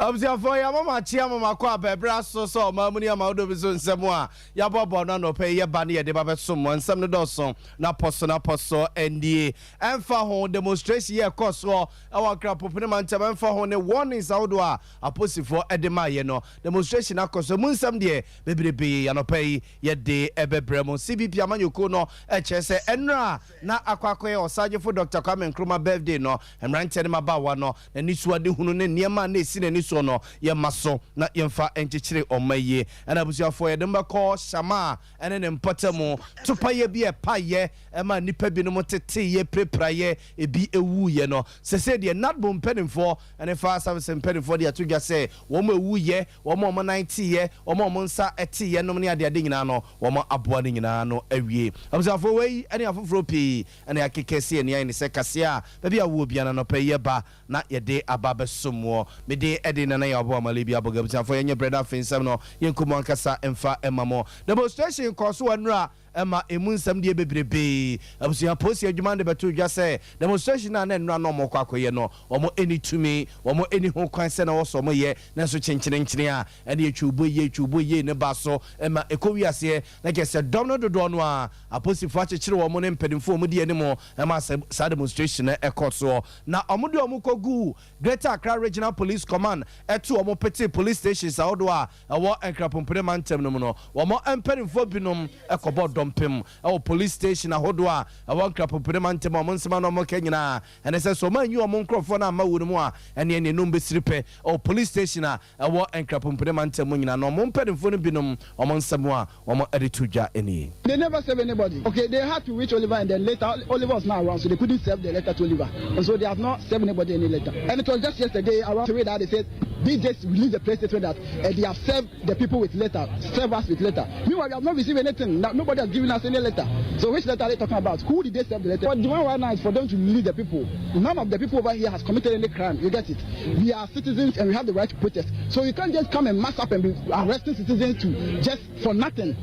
Abusuafoɔ, yɛama mo akye ama mo akɔ aba ɛberɛ aso sɛ ɔman mu ne ama wodɔ bi so nsɛm a yɛaboaboa no anɔpa yi yɛba ne yɛde ba bɛsom mo. Nsɛm no dɔɔso na pɔ so na pɔ so nie. Ɛmfa ho demonstration yɛ ɛkɔ soɔ ɛwɔ Nkrapopene mantam, ɛmfa ho ne warnings ahodoɔ a aposifoɔ de maayɛ no, demonstration akɔ so. Emu nsɛm deɛ bebrebee anɔpa yi yɛde ɛbɛbrɛ mo. CPP amanyɔkuo no ɛkyerɛ sɛ ɛnora na akɔ akɔyɛ Ɔsagyefo Dr. Kwame Nkrumah birthday no, mmeranteɛ ne mmabaawa no n'ani so adehunu ne nneɛma a na ɛsi n'ani soɔ no, yɛma so na yɛmfa nkyekyere ɔma yie. Ɛna abusuafoɔ, yɛde mbɛkɔ Shama ɛne ne mpɔtamu topayɛ bi a ɛpayɛ ɛma nnipa binom teteyɛ pirapirayɛ, ebi ewuyɛ no. Sɛsɛ deɛ NADMO mpanimfoɔ ɛne fire service mpanimfoɔ de ato dwa sɛ wɔn ewuyɛ, wɔn a wɔn nan teyɛ, wɔn a wɔn nsa teyɛ nom ne adeade nyinaa no, wɔn aboa no nyinaa no awie. Abusuafoɔ, wei ɛne afoforɔ pii ɛne akeka si ani ayɛ ne sɛ kaseɛ a baabi a wowɔ biara nɔpɛ yɛ ba na yɛde aba bɛsom wɔ mede ɛde nana yɛ ɔbɔ amale bi abɔga. Abusuafoɔ, yɛnyɛ brɛ no afei nsɛm no yɛnkɔ mu ankasa mfa ɛma mo. Demonstration kɔ so wɔ nnura ɛma emu nsɛm deɛ bebrebee. Abusua, polisi adwuma de bɛto dwa sɛ demonstration a na nnura na ɔmo kɔ akɔyɛ no, wɔn ani tumi, wɔn ani ho kwan sɛ na wɔsɔ ɔmo yɛ, nanso kyenkyerenkyene a ɛne etwubo yie etwubo yie ne ba so ɛma ɛkɔ wiaseɛ na kyerɛ sɛ dɔm no dodoɔ no a apolisifoɔ akyekyere wɔn ne mpanimfoɔ wɔn di anim ɛma saa demonstration no ɛkɔ soɔ, na wɔn de wɔn kɔ gu Greater Accra Regional Police Command, ɛto wɔn pete police stations ahodoɔ a ɛwɔ Nkrapompene mantam no mu no. Wɔn mpanimfoɔ binom ɛkɔbɔ dɔmpem ɛwɔ police station ahodoɔ a ɛwɔ Nkrapompene mantam a wɔn nsɛm a wɔn ka nyinaa ɛne sɛ wɔn anyi wɔn nkurɔfoɔ no amma wɔ no mu a, ɛne ɛne enum bɛsiri pɛ ɛwɔ police station a ɛwɔ Nkrapompene mantam mu nyinaa, na wɔn mpanimfoɔ no binom wɔn nsɛm a wɔn de to dwa nie. They never serve anybody. Okay, they had to reach Oliver and then later Oliver was not around, so they couldn't serve the letter to Oliver. And so they have not served anybody any letter. And it was just yesterday around 3 that they said they just released a press statement that they have served the people with letter, serve us with letter. Meanwhile, we have not received anything. Nobody has given us any letter. So which letter are they talking about? Who did they serve the letter? What demand right now is for them to release the people. None of the people over here has committed any crime. You get it? We are citizens and we have the right to protest. So you can't just come and mass up and be arresting citizens to just for nothing.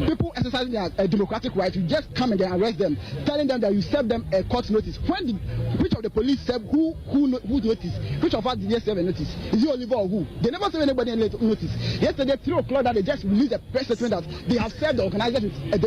People exercising their democratic right, you just come and then arrest them, telling them that you serve them a court notice. When did which of the police serve who notice? Which of us did they serve a notice? Is it Oliver or who? They never serve anybody any notice. Yesterday, 3 o'clock, that they just released a press statement that they have served the organizers with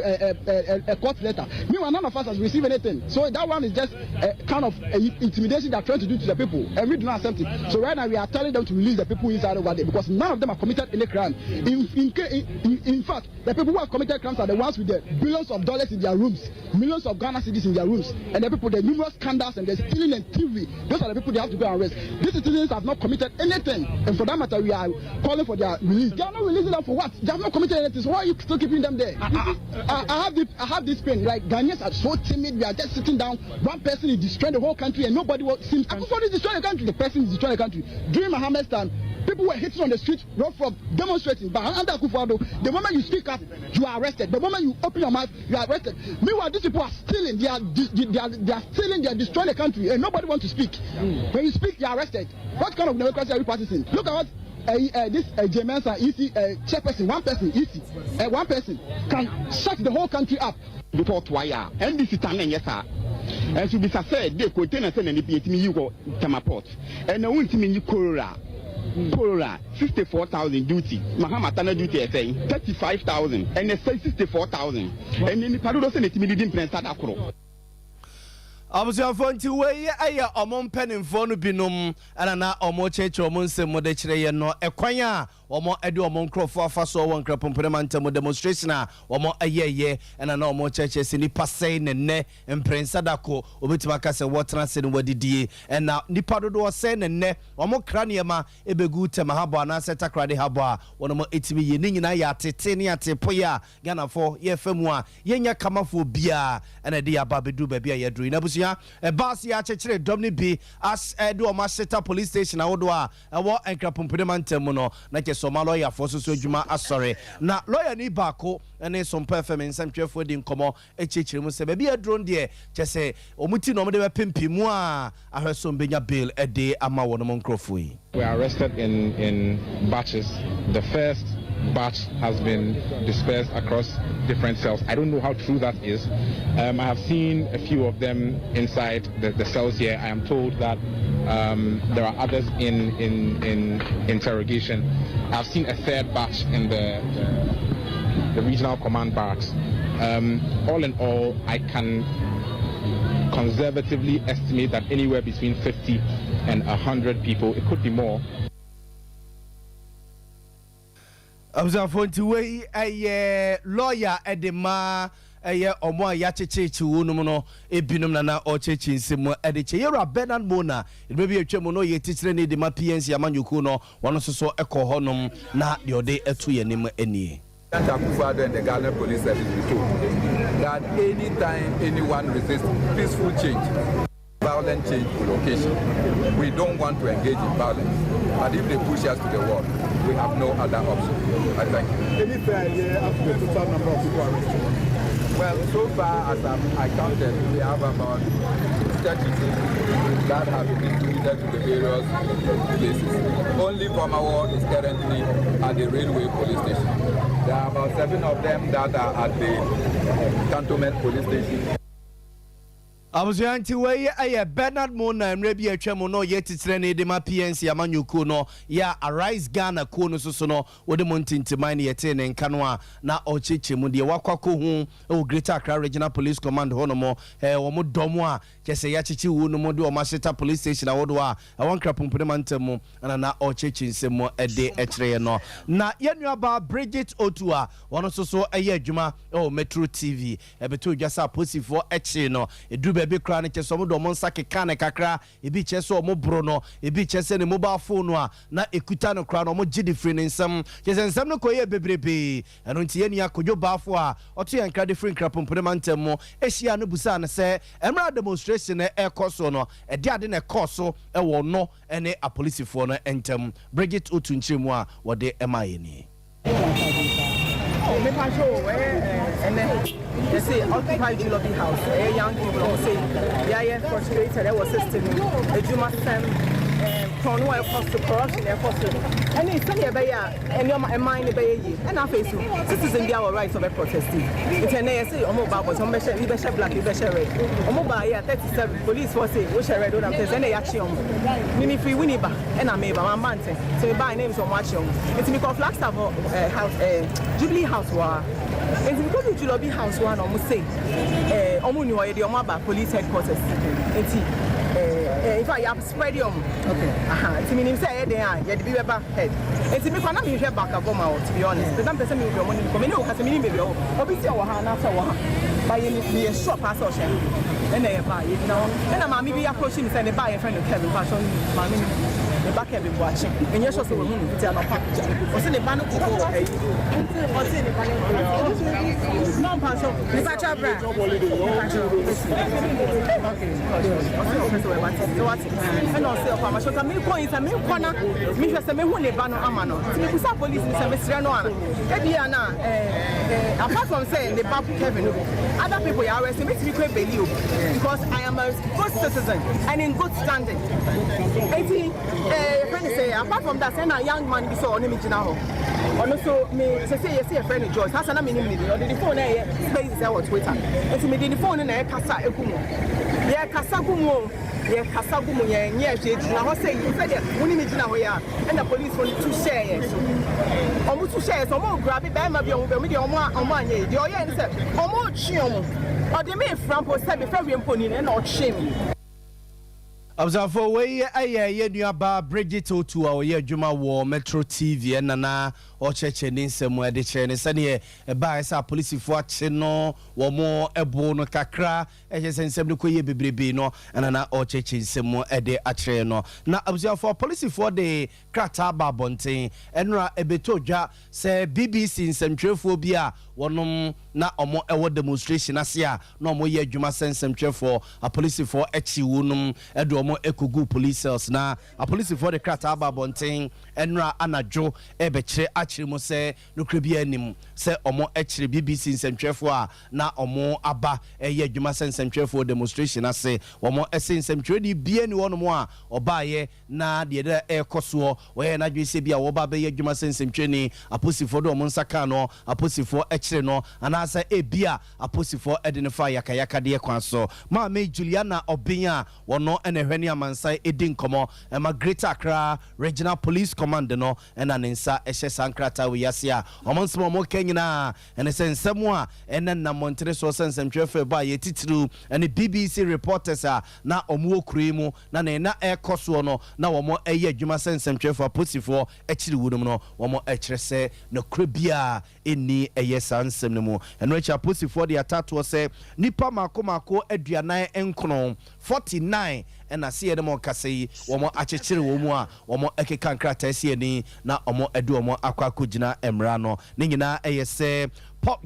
a court letter. Meanwhile, none of us has received anything. So that one is just a kind of a intimidation they are trying to do to the people, and we do not accept it. So right now we are telling them to release the people inside over there because none of them have committed any crime. In fact, the people who have committed crimes are the ones with the billions of dollars in their rooms, millions of Ghana cedis in their rooms, and the people, the numerous scandals and the stealing and thievery. Those are the people they have to go and arrest. These citizens have not committed anything, and for that matter, we are calling for their release. They are not releasing them for what? They have not committed anything. So why are you still keeping them there? I have this pain. Like, Ghanaians are so timid. We are just sitting down. One person is destroying the whole country, and nobody seems. Akufo is destroying the country. The person is destroying the country. During Mahama's time, people were hitting on the street, rough rough, demonstrating. But under Akufo-Addo, the moment you speak up, you are arrested. The moment you open your mouth, you are arrested. Meanwhile, these people are stealing. They are stealing. They are destroying the country, and nobody wants to speak. When you speak, you are arrested. What kind of democracy are we practicing? Look at what this Jean Mensa, EC chairperson, one person, EC, one person can shut the whole country up. Before toa a NDC tan na nyɛ saa ɛnso bisa sɛ de container sɛ na nipa yɛtumi yi wɔ Tema port, ɛna wontumi nyi Corolla. Corolla, 64,000 duty. Mahama tana duty ɛsɛn 35,000, ɛnɛ sɛ 64,000, ɛnɛ nipa dodoɔ sɛ na etumi didi mprɛnsa da koro. Abusuafoɔ, nti wei yɛ ɔmo mpanimfoɔ no binom ɛna na ɔmo kyerɛkyerɛ ɔmo nsɛm mu de kyerɛ yɛn no ɛkwan a ɔmo de ɔmo nkurɔfoɔ afa so wɔ Nkrapompene mantam, demonstration a ɔmo ɛyɛyɛ, ɛna na ɔmo kyerɛkyerɛ sɛ nipa sɛn ne nnɛ mprɛnsa dako obetumi aka sɛ wɔtena ase no wɔdidie, ɛna nipa dodoɔ sɛn ne nnɛ ɔmo kra nneɛma ebegu Tema harbour anaasɛ Takoradi harbour a wɔn etumi yie. Ne nyinaa yɛ atete ne atepoyɛ a Ghanafoɔ yɛfɛ mu a yɛnyɛ kamafoɔ biara ɛna ɛde yɛ aba abɛduru baabi a yɛduru yi. Na abusua, ɛbaa se yɛakyekyere dɔm no bi as ɛde ɔmo ahyeta police station ahodoɔ a ɛwɔ Nkrapompene mantam mu no, na kyɛ sɛ ɔma lɔyafoɔ so so adwuma asɔre, na lɔyani baako ne Sompa FM nsɛmtwerɛfoɔ di nkɔmmɔ akyirikyiri mu sɛ baabi aduro no deɛ, kyɛ sɛ ɔmo ti na ɔmo de bɛpempem mu a ahwɛ so mbɛnya bail ɛde ama wɔn nkurɔfoɔ yi. Were arrested in batches. The first batch has been dispersed across different cells. I don't know how true that is. I have seen a few of them inside the, the cells here. I am told that there are others in, in, in interrogation. I've seen a third batch in the, the, the regional command barracks. All in all, I can conservatively estimate that anywhere between 50 and 100 people, it could be more. Abusuafoɔ nti wei ɛyɛ lawyer ɛde ma ɛyɛ ɔmo a yɛakyekyekye wo nom no ebinom na na ɔkyekye nsɛm mu ɛde kyɛ yɛwura Bernard Mona edwuma bi atwa mu no ɔyɛ titire ne de ma PNC amanyɔkuo no wɔn nso so ɛkɔ hɔnom na deɛ ɔde ɛto yɛn anim nie. Akufo-Addo and the Ghana Police Service be told that anytime anyone resists peaceful change, violent change will occasion. We don't want to engage in violence, but if they push us to the wall, we have no other option. I thank you. Any fair idea as to the total number of people arrested? Well, so far as I counted, we have about 32 that have been distributed to the various places. Only Vormawor is currently at the railway police station. There are about 7 of them that are at the cantonment police station. Abusua nti wei yɛ Bernard Mona mmerɛ bi atwa mu na ɔyɛ titenani de ma PNC amanyɔkuo no yɛ a Arise Ghana kuo no soso no wɔde mu ntintiman ne yɛtee ne nka no a na ɔkyerɛkyerɛ mu deɛ wakɔ akɔhu wɔ Greater Accra Regional Police Command hɔ nom wɔn dɔm a kyɛ sɛ yɛakyekye wuo no mu de wɔn ahyeta police station ahodoɔ a ɛwɔ Nkrapompene mantam mu ɛna na ɔkyerɛkyerɛ nsɛm mu de kyerɛ yɛn no. Na yɛn nuabaa Bridget Otu a wɔn nso so yɛ adwuma wɔ Metro TV ɛbɛtoo dwa sɛ apolisifoɔ kyee no. Ɛduru baabi koraa no, kyerɛ sɛ wɔde wɔn nsa kekaa no kakra, ebi kyerɛ sɛ wɔboro no, ebi kyerɛ sɛ ne mobile phone a na ɛkuta no koraa no, wɔgye de firi ne nsam. Kyerɛ sɛ nsɛm no kɔyɛɛ bebrebee. Ɛno nti yɛn nua Kojo Bafo a ɔto yɛn nkra de firi Nkrapompene mantam mu hyiaa no bisaa no sɛ mmerɛ a demonstration no rekɔ soɔ no, ɛdeɛ ade na ɛkɔɔ so wɔ ɔno ne apolisifoɔ no ntam. Bridget Otu nkyerɛmu a wɔde maa yɛn nie. Mepakyɛ o, ɛyɛ ɛnɛ yɛse Occupy Julobi House, ɛyɛ young people ɔmo se yɛayɛ frustrated ɛwɔ system mu, adwuma sɛm, korɔn no a ɛkɔ so, corruption a ɛkɔ so, ɛne sɛdeɛ ɛbɛyɛ a nneɛma ɛman no bɛyɛ yie. Ɛna afei so citizen biara wɔ right sɛ ɔbɛ protest. Nti ɛnɛ yɛse ɔmo ba abɔnten, ɔmo bɛhyɛ, ebi bɛhyɛ black, ebi bɛhyɛ red. Ɔmo baa yɛ a 37 police foɔ se wohyɛ red wonam sɛ ɛnɛ yɛakye ɔmo. Me mefiri Winneba ɛna meba, mamma ntɛm. Nti mebae na ɛmu sɛ ɔmo akye ɔmo. Nti mekɔɔ Flagstaff hɔ eh, house eh, Jubilee House hɔ ara. Nti mekɔduu Julobi House hɔ ara na ɔmo se eh, ɔmo nni hɔ, yɛde ɔmo aba police headquarters. Nti eh, eh, in fact yɛ spread ɔmo. Okay. Aha, nti menim sɛ ɛyɛ den a yɛde bi bɛba head. Nti mekɔ na mehwehwɛ Bakavoma hɔ, to be honest. Na mepɛ sɛ mehu deɛ ɔmo ne no kɔ. Me ne wo kasa, menim baabi a ɔwɔ. Obi se ɔwɔ ha anaasɛ ɔwɔ ha. But yɛ meyɛ sure paa sɛ ɔhyɛ ha. Ɛna yɛbaa, yɛgyina hɔ. Ɛna maame bi approach me sɛ ne ba a yɛfrɛ no Kevin, mpakyɛw maame no ne ba Kevin Boakye. Menyɛ sure sɛ wahu no fiti anɔpa. Ɔse ne ba no kɔbɔɔ ayi. Ɔse ne ba no No, mpakyɛw. Mepakyɛw bra. Mepakyɛw. Okay. Ɔse ɔpɛ sɛ ɔbɛba te sɛ wate. Ɛna ɔse ɔkɔ ama sɛ mekɔ yi sɛ mekɔ na mehwɛ sɛ mehu ne ba no ama no. Nti mebusa police no sɛ mesrɛ no ana. Ebia na eh, eh, apart from sɛ ne ba Kevin no, other people yɛ arrest metumi kɔ ebeli o because I am a good citizen and in good standing. Eti eh, yɛfrɛ no sɛ apart from that sɛ na young man bi sɛ ɔne me gyina hɔ. Ɔno so me sɛ sɛ yɛsɛ yɛfrɛ no Joyce. Asa na menim ne din. Ɔde ne phone na ɛyɛ spaces ɛwɔ Twitter. Eti mede ne phone no na ɛkasa egu mu. Yɛkasa gu mu o. Yɛkasa gu mu, yɛnyɛɛ hwee, yɛgyina hɔ sɛ yi, sɛdeɛ wo ne me gyina hɔ yi a, ɛna polisfoɔ no tu hyɛɛ yɛn so. Wɔn tu hyɛɛ yɛn so, wɔn grabe barima bi a wɔn bɛ, me deɛ wɔn a wɔn anyɛ yi, deɛ ɔyɛɛ ne sɛ wɔn retwe wɔn, ɔde me refra mpo sɛ mefa wiem mpo ni no, ɛna ɔtwee me. Abusuafoɔ, wei yɛ yɛn nua baa Bridget Otu a ɔyɛ adwuma wɔ Metro TV ɛna na ɔrekyerɛkyerɛ ne nsɛm mu de kyerɛ no sɛdeɛ ɛbaeɛ sɛ apolisifoɔ akye no, wɔn bo no kakra. Ɛkyerɛ sɛ nsɛm no kɔ yie bebrebe no na na ɔrekyerɛkyerɛ nsɛm mu de akyerɛ no. Na abusuafoɔ, apolisifoɔ de krataa baa abɔnten nnora ɛbɛtɔ dwa sɛ BBC nsɛmtwerɛfoɔ bi a wɔnom na wɔn wɔ demonstration ase a na wɔn yɛ adwuma sɛ nsɛmtwerɛfoɔ, apolisifoɔ kye wɔnom de wɔn wɔn kɔguu police cells. Na apolisifoɔ de krataa aba abɔnten nnora anadwo rebɛkyerɛ akyerɛ mu sɛ nokorɛ biara nnim sɛ wɔkyere BBC nsɛntwerɛfoɔ a na wɔaba reyɛ adwuma sɛ nsɛntwerɛfoɔ wɔ demonstration ase. Wɔse nsɛmtwerɛni biara nni hɔnom a ɔbaeɛ na deɛ na ɛrekɔ soɔ, wɔyɛɛ n'adwene sɛ ebia wɔreba abɛyɛ adwuma sɛ nsɛmtwerɛni, aposifoɔ de wɔn nsa kaa no, aposifoɔ kyere no, anaasɛ ebia aposifoɔ de no faa yakayakadeɛ kwan so. Maame Juliana Obeng a wɔno na ɛhwɛ ne amansan di nkɔmmɔ ma Greater Accra Regional Police Command no na ne nsa hyɛ saa nkrataa wei ase a wɔn nsɛm a wɔka nyinaa ne sɛ nsɛm a ɛnenam mmɔntene soɔ sɛ nsɛmtwerɛfoɔ ɛbɔ a yɛ titiriw ne BBC reporters a na wɔwɔ kuro yi mu na nea na ɛrekɔ soɔ no na wɔreyɛ adwuma sɛ nsɛmtwerɛfoɔ apolisifoɔ akyiri wunom no wɔkyerɛ sɛ nokorɛ biara nni ɛyɛ saa nsɛm no mu. Ɛno akyi apolisifoɔ de atatoɔ sɛ nnipa mmaako mmaako 49, 49, na sɛ yɛne mo rekasa yi wɔakyekyere wɔn mu a wɔkeka nkrataa si ani na wɔde wɔn akɔ akɔgyina mmara ano. Ne nyinaa ɛyɛ sɛ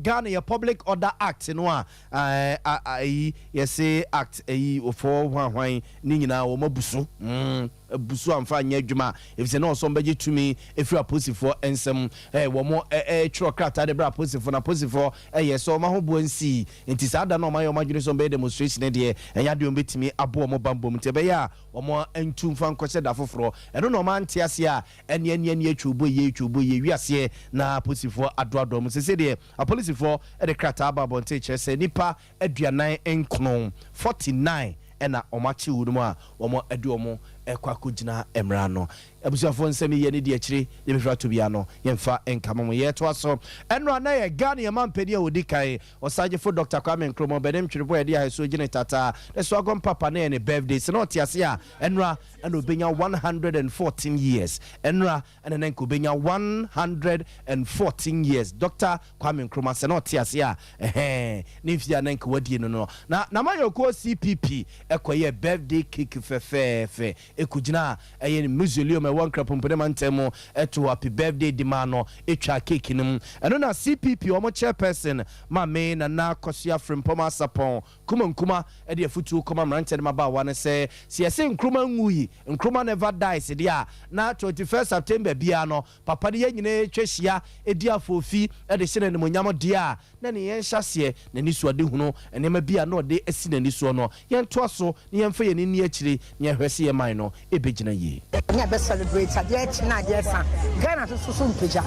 Ghana yɛ Public Order Act no a Ayi yɛse act ayi ofɔɔ hwan hwan ne nyinaa wɔn abu so mm abu so amfa anyɛ adwuma efisɛ na ɔsɛ wɔn bɛgye tumi efiri apolisifoɔ nsam ɛɛ wɔn ɛɛtwerɛ krataa de brɛ apolisifoɔ na apolisifoɔ ɛyɛ sɛ wɔn ahoboa nsii nti saa da no a wɔn ayɛ wɔn adwene sɛ wɔn bɛyɛ demonstration no deɛ ɛnyɛ adeɛ wɔn bɛtumi abɔ wɔn banbɔ mu nti ɛbɛyɛ a wɔn ntu mfa nkɔhyɛ da foforɔ ɛno na wɔn ante aseɛ a ɛne ɛne ɛne atwa obo yie atwa obo yie wiaseɛ na apolisifoɔ adoadoa mu sese deɛ Apolisifoɔ de krataa aba abɔnten kyerɛ sɛ nnipa 49, 49, na wɔakye wɔn mu a wɔde wɔn rekɔ akɔgyina mmara ano. Abusuafoɔ nsɛm yi yɛne di akyire deɛ bɛfiri ato biara no yɛmfa nka mo. Yɛtoa so. Ɛnora na yɛ Ghana yɛn mampanin a ɔdi kan, Ɔsagyefo Dɔkta Kwame Nkrumah, Ɔbɛnem Twereboɔ a yɛde ahɛsoɔ gyina taataa ne so agɔn papa na ɛyɛ ne birthday. Sɛ na ɔte ase a ɛnora na ɔbɛnya 114 years. Ɛnora ɛna na nka obenya 114 years Doctor Kwame Nkrumah sɛ na ɔte ase a ɛhɛɛ ne mfie a na nka wadie no no na n'amanyɔkuo CPP kɔyɛɛ birthday cake fɛfɛɛfɛ ɛkɔgyinaa ɛyɛ ne mausoleum a ɛwɔ Nkrapompene mantam mu too happy birthday de maa no twaa cake no mu ɛno na CPP wɔn chairperson Maame Nana Akosua Frimpong Asapong Kuma Nkrumah de afutuo kɔma mmeranteɛ ne mmabaawa no sɛ, sɛ yɛse Nkrumah nwui, Nkrumah never dies deɛ a, na 21st September biara no, papa no yɛn nyinaa twa hyia di afoofi de hyɛ no animuonyam deɛ a, na ɛne yɛn nhyɛaseɛ, n'anisoadehunu, nneɛma bi a na ɔde asi n'ani soɔ no, yɛntoa so na yɛmfa yɛn ani nni akyire na yɛnhwɛ sɛ yɛn man no ɛbɛgyina yie. Ne yɛbɛ celebrate adeɛ kye na adeɛ sa Ghana nso so mpagya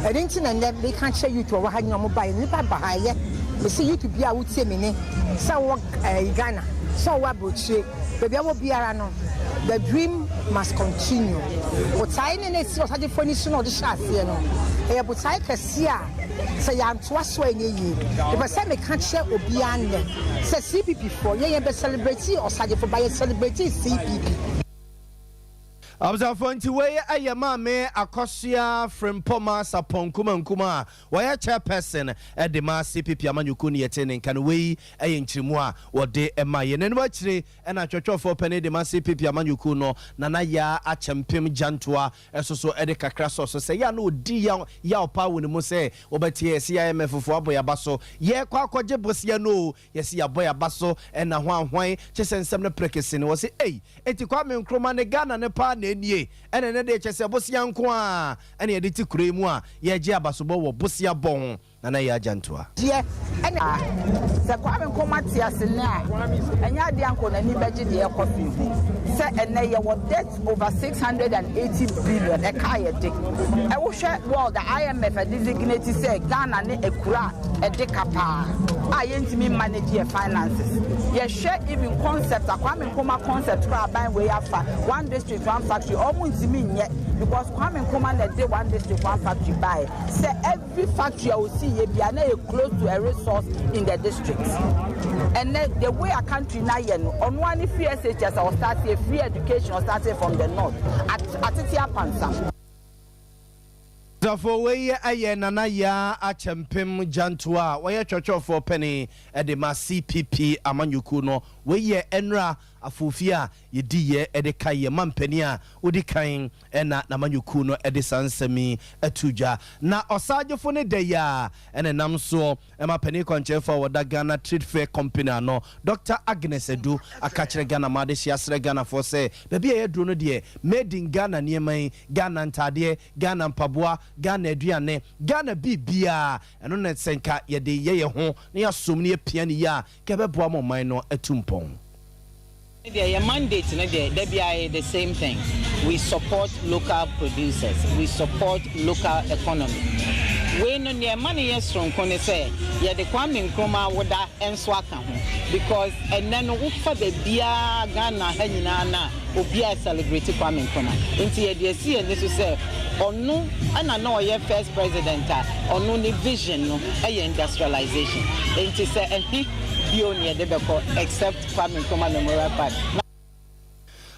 ɛno nti na nnɛ meka kyerɛ youth wɔwɔ ha nyina ɔmo ba yɛ nipa ba ha ɛyɛ mesi youth bia a wotie me ne sɛ wowɔ ɛɛ Ghana sɛ wowɔ aburokyire baabi a wɔ biara no the dream must continue botae ne na esi ɔsagyefoɔ ani so na ɔde hyɛ aseɛ no ɛyɛ botae kɛseɛ a Sɛ yɛantoa so a ɛnyɛ yie. Mepɛ sɛ meka kyerɛ obiara nnɛ sɛ CPP foɔ, yɛn yɛbɛ celebrate Ɔsagyefo but yɛ celebrate CPP. Abusuafoɔ nti wei yɛ Maame Akosua Frimpong Sarpong Nkumah Nkumah a ɔyɛ Chairperson de ma CPP amanyɔkuo no yɛtee ne nka no wei yɛ nkyerɛmu a wɔde ma yɛn. N'anim akyire na Twɔtwɔfoɔ panin de ma CPP amanyɔkuo no Nana Yaa Akyɛmpem Gyantoa Ɛso so de kakra sɔ so. Sɛ yɛ a na ɔdi yaw yaw paa wɔ ne mu sɛ wobɛte yɛse yɛ IMF foɔ abɔ yɛaba so yɛrekɔ akɔgye bosea no oo yɛse yɛabɔ yɛaba so ɛna hwan hwan kyesɛ nsɛm no prekese no wɔse ei enti Kwame Nkrumah ne Ghana no paa na ɛnie ɛna ɛnɛ deɛ kyɛsɛ bosea nko ara ɛna yɛde te kuro yi mu a yɛregye abasobɔ wɔ bosea bɔ ho. Nana Yaa Gyantoa. Deɛ ɛna. Sɛ Kwame Nkrumah te ase nnɛ a, ɛnyɛ adeɛ a anka n'ani bɛgye deɛ ɛrekɔ so yi ho. Sɛ ɛnnɛ yɛwɔ debt over 680 billion, ɛka a yɛde. Wohwɛ world a, IMF a designate sɛ Ghana ne akura a ɛde ka paa a yɛntumi mmanage yɛ finances. Yɛhwɛ even concept a, Kwame Nkrumah concept koraa aban wei afa, one district one factory, wɔn ntumi nyɛ because Kwame Nkrumah na ɛde one district one factory baeɛ. Sɛ Every factory a osii yɛ biara na ɛyɛ close to a resource in the district. Ɛnɛ the way a country no ayɛ no, ɔno ara ne free SHS a ɔstarteɛ, free education ɔstarteɛ from the north, at atete apansam. Abusuafoɔ wei yɛ Nana Yaa Akyɛmpem Gyantoa a ɔyɛ twɔtwɔfoɔ panin de ma CPP amanyɔkuo no. Wei yɛ nnora. afofie a yɛdiiɛ de kae yɛn mampanin a ɔdi kan na n'amanyɔkuo no de saa nsɛm yi ato dwa. Na ɔsagyefo no da yi ara na ɛnam soɔ ma panin kwankyerɛfoɔ a ɔda Ghana Trade Fair Company ano, Dɔkta Agnes Adu aka akyerɛ Ghana ma adehyeɛ asrɛ Ghanafoɔ sɛ baabi a yɛaduro no deɛ Made in Ghana nneɛma yi, Ghana ntaadeɛ, Ghana mpaboa, Ghana aduane, Ghana biribiara, ɛno na sɛ nka yɛde yɛ yɛn ho na yɛasom na yɛapia no yie a, nka ɛbɛboa ma ɔman no atu mpɔn. Ne deɛ yɛ mandate no deɛ da biara ɛyɛ the same thing, we support local producers, we support local economy. Wei no deɛ ɛma no yɛ soronko ne sɛ yɛde Kwame Nkrumah awoda nso aka ho because ɛnnɛ no wofa baabiara Ghana ha nyinaa no a obiara celebrate Kwame Nkrumah. Nti yɛde asi yɛn ani so sɛ ɔno na na ɔyɛ first president a ɔno ne vision no yɛ industrialization. Nti sɛ ɛhe bio na yɛde bɛkɔ except Kwame Nkrumah Memorial Park. Na.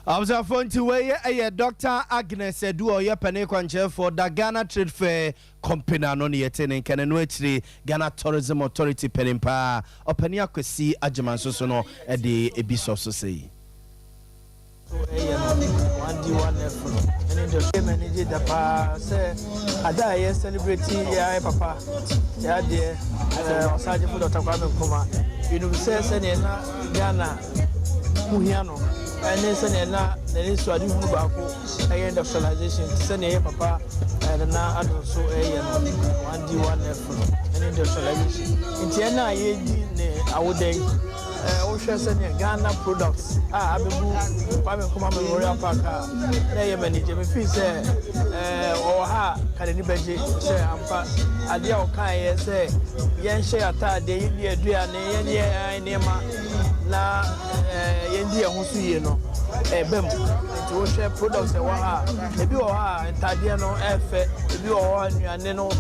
Abusuafoɔ nti wei yɛ Doctor Agnes Adu a ɔyɛ panin kwankyerɛfoɔ da Ghana Trade Fair Company ano ne yɛte ne nka na ɛno akyire Ghana Tourism Authority panin paa Ɔpanin Akwasi Agyeman nso so no de ebi sɔ so sei. So ɛyɛ no one D one F no ɛne deɛ ɔyɛ m'ani gye da paa sɛ ada a yɛ celebrate yɛ ayɛ papa yɛ adeɛ ɛɛ ɔsagyefo Dr. Kwame Nkrumah yɛnum sɛ sɛdeɛ na Ghana ho hia no ɛne sɛdeɛ na n'ani so ade hunu baako ɛyɛ industrialization te sɛdeɛ ɛyɛ papa ɛɛ Nana Addo nso ɛyɛ no one D one F no ɛne industrialization nti ɛna a yɛdi ne awoda yi Wohwɛ sɛnea Ghana products a abegu Kwame Nkrumah Memorial Park a, na ɛyɛ me anigye. Me feel sɛ ɔwɔ ha a, ka n'ani bɛgye sɛ ampa adeɛ a ɔkaeɛ sɛ yɛnhyɛ yɛn ataadeɛ, yɛnni yɛn aduane, yɛnyɛ yɛn nneɛma na yɛndi yɛn ho so yie no, ɛba mu. Nti wohwɛ products ɛwɔ ha a, ebi wɔ hɔ a ntaadeɛ no ɛfɛ, ebi wɔ hɔ a nnuane no,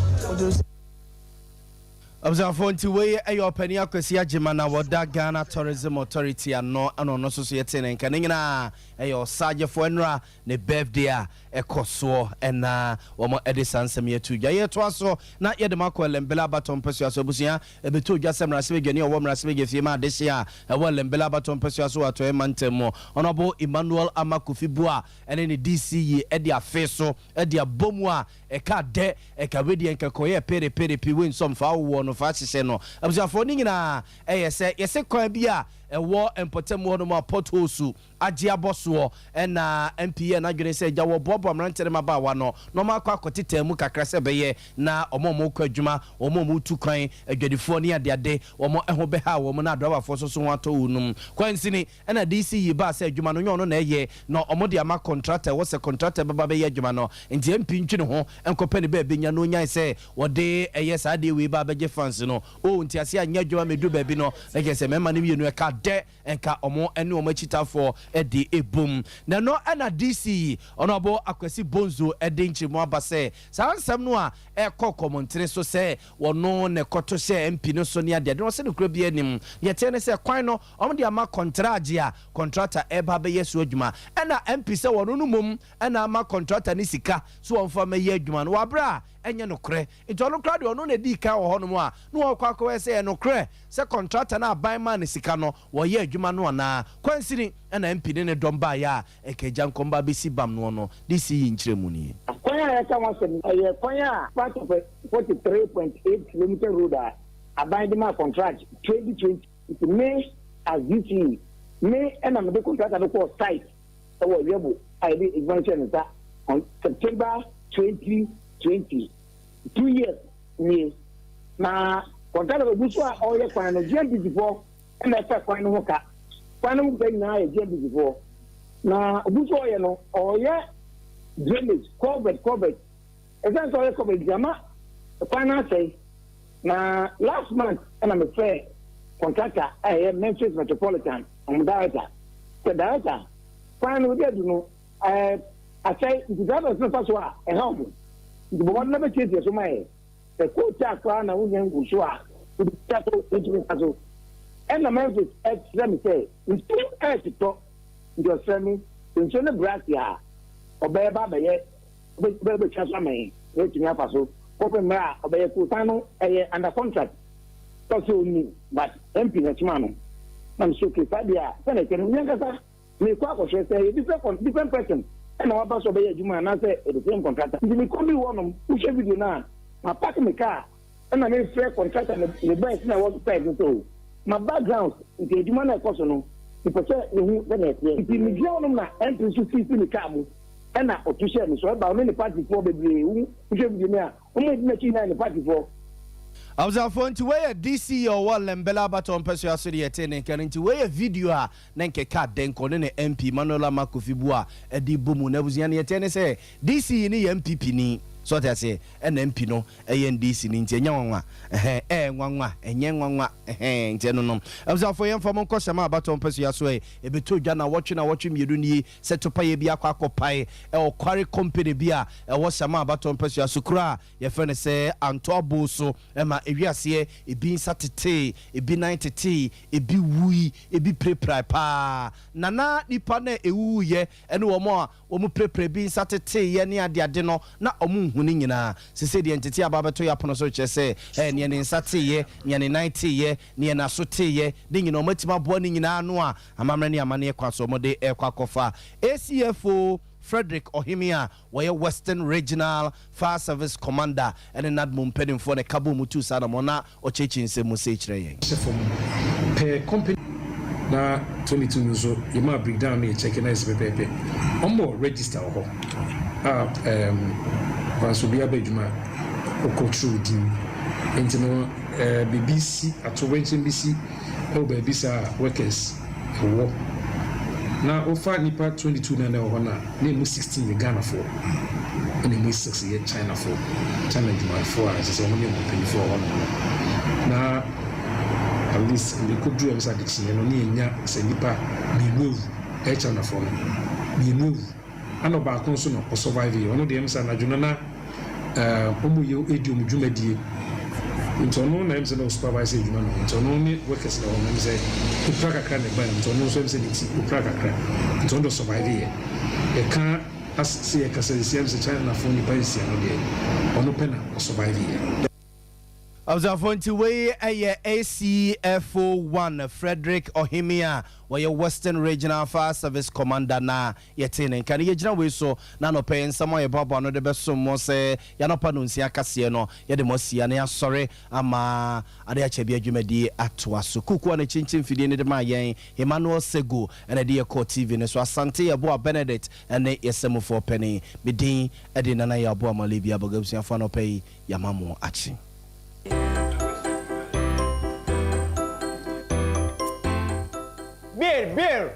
Abusuafoɔ nti wei yɛ Ɔpanin Akwasi Agyeman a wɔda Ghana Tourism Authority ano ɛna ɔno nso so yɛtee ne nka. Ne nyinaa ɛyɛ Ɔsagyefo ɛnora ne birthday a ɛkɔ soɔ ɛna wɔn ɛde saa nsɛm yi ato dwa. Yɛtoa so na yɛde mo akɔ Ellembelle Abatɔ mpasua so. Abusua ɛbɛtɔ dwa sɛ mmarahyɛbadwani a ɔwɔ mmarahyɛbadwafie ma adehye a ɛwɔ Ellembelle Abatɔ mpasua so wɔ Atɔeɛ Mantam mu, Honourable Emmanuel Armah Kofi Buah ɛne ne DC yi ɛde afe so ɛde abɔ mu a Ɛka dɛ, ɛka wedeɛ nka kɔyɛ pere pere pi wei nsɔm fa wowɔ no fa hyehyɛ no. Abusuafoɔ ne nyinaa ɛyɛ sɛ yɛse kwan bi a ɛwɔ mpɔtam hɔ nom a potholes agye abɔ soɔ ɛna MP yɛɛ n'adwene sɛ agya wɔboaboa mmeranteɛ ne mmabaawa no na wɔn akɔ akɔtetɛɛ mu kakra sɛ ɛbɛyɛ na wɔn a wɔrekɔ adwuma, wɔn a wɔretu kwan, adwadifoɔ ne adeade wɔn ho bɛha wɔn na adrabafoɔ nso so ho atɔ wɔn nom. Kwansini. Ɛna DC yi baa sɛ adwuma no nyɛ ɔno na ɛyɛ na ɔmo de ama kɔntrata ɛwɔ sɛ kɔntrata bɛba bɛyɛ adwuma no nti MP ntwe ne ho nkɔpɛ ne baabi nya na onyae sɛ wɔde ɛyɛ saa adeɛ wei ba abɛgye fans no oh nteaseɛ anyɛ adwuma mɛduru baabi no na kyerɛ sɛ mɛma no mmienu ɛka dɛ nka ɔmo ɛne ɔmo akyitafoɔ ɛde ɛbom na ɛno ɛna DC yi Honourable Akwasi Bonzo ɛde nkyerɛmu aba sɛ saa nsɛm no a ɛkɔ kɔmɔntene so sɛ wɔno na ɛkɔto hyɛɛ MP no so ne adeade no ɔse nokorɛ biara nnim deɛ ɛteɛ ne sɛ kwan no Wɔn de ama kɔntragye a kɔntrata reba abɛyɛ so adwuma. Ɛna MP sɛ wɔno no mmom na ama kɔntrata no sika so wɔmfa mmɛyɛ adwuma no wɔ aberɛ a ɛnyɛ nokorɛ. Nti ɔno koraa deɛ ɔno na ɛdii kan wɔ hɔnom a na ɔrekɔ akɔhwɛ sɛ ɛyɛ nokorɛ sɛ kɔntrata no a aban maa no sika no wɔyɛ adwuma no anaa. Kwansini na MP ne ne dɔm baeɛ a ɛka agya nkɔm ba abɛsi bam noɔ no de si yi nkyerɛmu nie. Kwan a yɛka ho asɛm yi, ɛyɛ kwan a part of a 43.8 kilometre road a aban de maa contract 2020. Nti me as DCE, me na mede contractor no kɔɔ site wɔ Wiɛbo a yɛde adwuma no hyɛɛ ne nsa on September 2020, 2 years nie. Na contractor no gu so a ɔreyɛ kwan no, GMPC foɔ na ɛfɛ kwan no ho ka. Kwan no ho ka nyinaa yɛ GMPC foɔ. Na ogu so ɔreyɛ no, ɔreyɛ drainage, culvert, culvert. Ɛsiane sɛ ɔyɛ culvert nti ama kwan no asɛe. Na last month ɛna mefrɛ contractor a ɛyɛ Memphis Metropolitan ɔmo director sɛ director kwan no obi adu no ɛɛ asɛe nti drivers no fa so a ɛha ɔmo nti bɔ mmɔden na bɛsiesie so ma yɛ sɛ kootaa koraa na wonya ngu so a wode twa so ntumi nfa so ɛna Memphis ɛkyerɛ me sɛ nsuo ɛɛtotɔ nti ɔsrɛ me sɛ nsuo no brɛ ase a ɔbɛyɛ ba abɛyɛ ɔbɛtwa so ama yɛn na yɛatumi afa so kɔpem mmerɛ a ɔbɛyɛ kootan no ɛyɛ under contract sɛ ɔsɛ ɔnni but MP na ɛsoma no na mesɛ okay saa deɛ a sɛdeɛ ɛteɛ no me ankasa. Mekɔ akɔhwɛ sɛ ɛyɛ different different person ɛna waba sɛ ɔbɛyɛ adwuma anaasɛ ɛyɛ the same contractor. Nti mekɔduu hɔnom, wohwɛ video no a, mapark me car ɛna mefrɛ contractor no ne boys no a ɛwɔ site no sɛ o, maba grounds nti adwuma no a ɛkɔ so no, mepɛ sɛ mehu sɛnea ɛteɛ. Nti megyina hɔnom na MP nso firi ne car mu ɛna ɔto hyɛɛ me so. Ɛba ɔne ne partyfoɔ bebree, wohwɛ video no a, wɔn a ɛdi n'akyi nyinaa yɛ ne partyfoɔ. Abusuafoɔ nti wei yɛ DC a ɔwɔ Lembele abatoɔ mpɛsoa so deɛ yɛtee ne nka no nti wei yɛ video a ne nkeka Denko ne ne MP Emmanuel Armah Kofi Buah de bɔ mu na abusua neɛ ɛteɛ ne sɛ DC yi ne yɛ NPP ni so ɔte aseɛ ɛna MP no yɛ NDC ni nti ɛnyɛ nwanwa ɛhɛn ɛyɛ nwanwa ɛnyɛ nwanwa ɛhɛn nti ɛno no abusuafoɔ yɛmfa mo nkɔ hyɛma abatoɔ mpɛsoa so ɛ ɛbɛtɔ dwa nawɔtwe nawɔtwe mmienu nie sɛ topaeɛ bi akɔ akɔpae ɛwɔ quarry company bi a ɛwɔ hyɛma abatoɔ mpɛsoa so kuro a yɛfrɛ no sɛ Antɔ Aboo so ma ɛwi aseɛ ebi nsa tetee, ebi nan tetee, ebi wui, ebi pirapirae pa ara. Na na nnipa no a ɛwuwuiɛ ne wɔn a wɔpirapirae, ebi nsa teteeɛ ne adeade no, na wɔnhu ne nyinaa. Seesei deɛ ntetee aba abɛto yɛn apono so rekyerɛ sɛ, ɛɛ, nea ne nsa teeɛ, nea ne nan teeɛ, nea n'aso teeɛ, ne nyinaa wɔatumi aboa ne nyinaa ano a amammerɛ ne amanneɛ kwan so wɔde rekɔ akɔfa. ACFO Frederick Ohemeng a wɔyɛ Western Regional Fire Service Commander ne NADMO mpanimfoɔ na ɛka bɔɔ mu tuu saa anamɔn na ɔkyerɛkyerɛ nsɛm mu sei kyerɛɛ yɛn. Hyɛ fam pɛ company na 22 no nso yɛ maa breakdown no yɛ check na yɛ sɛ pɛpɛɛpɛ wɔn wɔ register wɔ hɔ a ɛɛm kwan so obiara bɛ adwuma a ɔkɔ twerɛ din nti no ɛɛ biribi si atorenkyɛm bi si ɛwɔ baabi saa a workers ɛwɔ na wofa nipa 22 na na ɛwɔ hɔ no a na emu 16 yɛ Ghanafoɔ ɛna emu 6 yɛ Chinafoɔ, China adwumayɛfoɔ a ɛsɛ sɛ wɔn ne wɔn mpanimfoɔ wɔ hɔnom no. Na at least ɛkɔduru ɛm sɛ adekyeeɛ no ne yɛnya sɛ nnipa mmienu awu, ɛyɛ Chinafoɔ no mmienu awu, ɛna ɔbaako nso na ɔsurvive yɛ, ɔno deɛ ɛm sɛ anadwo no na Wɔn yɛ edi wɔn dwumadie nti ɔno na ɛm sɛ na ɔsupervise adwuma no nti ɔno ne workers na ɛwɔ no ɛm sɛ opira kakra na ɛbae nti ɔno nso ɛm sɛ ne ti opira kakra nti ɔno deɛ ɔsurvive yɛ yɛka as sɛ yɛkasa sisi ɛm sɛ China foɔ nipa nsia no deɛ ɔno pɛ na ɔsurvive yɛ. Abusuafoɔ nti wei yɛ ACFO 1 Frederick Ohemeng a ɔyɛ Western Regional Fire Service Commander na Yɛtee ne nka no, yɛgyina wei so na anɔpa yi nsɛm a yɛboaboa ano de bɛsom mo sɛ yɛn anɔpa nnɔnsia kaseɛ no, yɛde mo asia na yɛasɔre ama ade akyɛ bi adwumadie atoa so. Kuku a na ɛkyinkyin mfidie no de maa yɛn, Emmanuel Sego na ɛde yɛn kɔɔ TV no so, Asante Yeboah Benedict ne yɛn sɛmufoɔ panin. Me din de Nana Yaw Boamah Libya Aboga abusuafoɔ anɔpa yi yɛama mo akye. Bir, bir!